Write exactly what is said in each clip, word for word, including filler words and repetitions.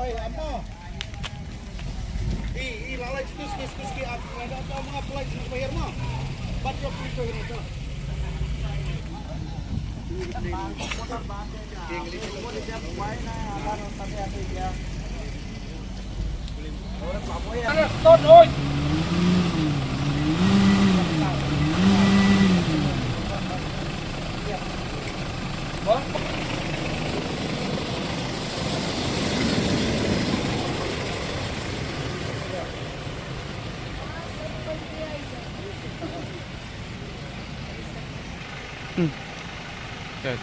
Oi, ano? I, i, lalai, excuse, excuse, excuse, ki, ap, ada, ada, mga apply sa bayar mo. Ba't yung free ko yun ito? English. Hmm. Good.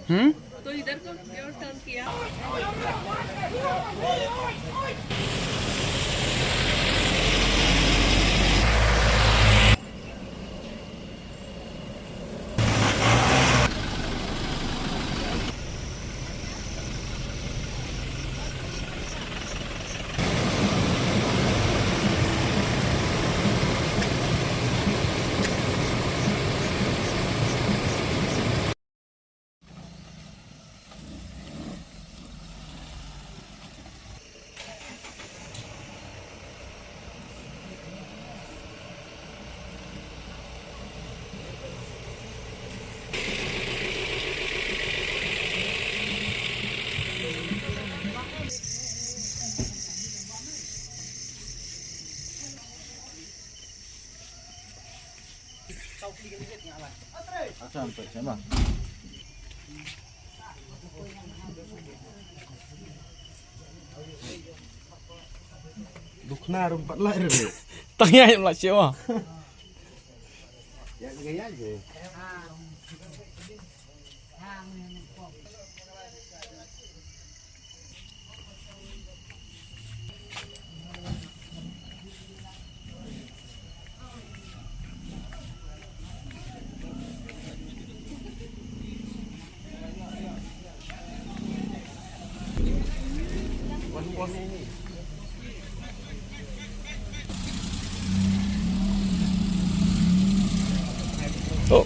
Hmm? तो इधर का योर टर्न किया। Dukna rum pat lai re. Tang ïa lam la chewa. Ya, ya, ya. Oh.